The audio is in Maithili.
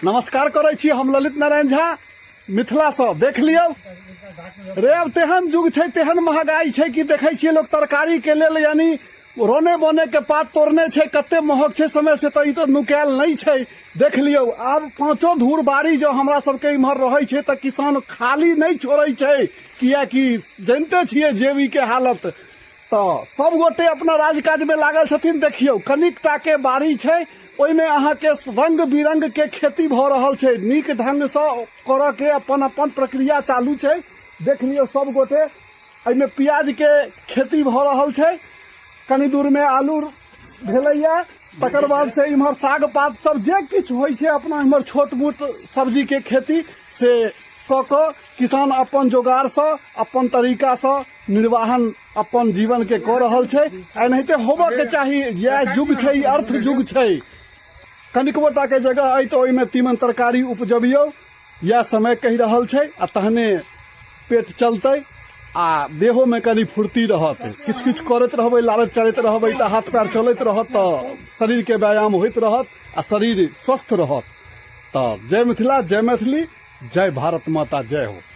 नमस्कार करै छी हम ललित नारायण झा मिथिलासँ। देख लियौ रे, आब तेहन युग छै, तेहन महगाई छै कि देखै छियै लोक तरकारी के लेल यानी रोने बोने के पात तोड़ने छै। कते महग छै समय से तऽ ई तऽ नुकायल नहि छै। देख लियौ, आब पाँचो धूर बाड़ी जो हमरा सबके इम्हर रहै छै तऽ किसान खाली नहि छोड़ै छै, किएकि जनिते छियै जेबी के हालत। तऽ सब गोटे अपना राजकाजमे लागल छथिन। देखियौ, कनिक टाके बाड़ी छै, ओहिमे अहाँके रंग बिरंग के खेती भऽ रहल छै। नीक ढंगसँ करऽ के अपन अपन प्रक्रिया चालू छै। देख लियौ सब गोटे, एहिमे प्याजके खेती भऽ रहल छै, कनि दूरमे आलू भेलैया, तकर बाद से इम्हर साग पात सब जे किछु होइ छै अपना इम्हर छोट मोट सब्जीके खेती से कऽ कऽ किसान अपन जोगारसँ अपन तरीकासँ निर्वाहन अपन जीवन के कऽ रहल छै। एनाहिते होबऽ के चाही। इएह युग छै, ई अर्थ युग छै। कनिकबो टा के जगह अइ तऽ ओहिमे तीमन तरकारी उपजबियौ, इएह समय कहि रहल छै। आ तहने पेट चलतै आ देहोमे कनि फुर्ती रहत। किछु किछु करैत रहबै, लारैत चलैत रहबै तऽ हाथ पैर चलैत रहत, तऽ शरीरके व्यायाम होइत रहत आ शरीर स्वस्थ रहत। तऽ जय मिथिला, जय मैथिली, जय भारत माता, जय हो।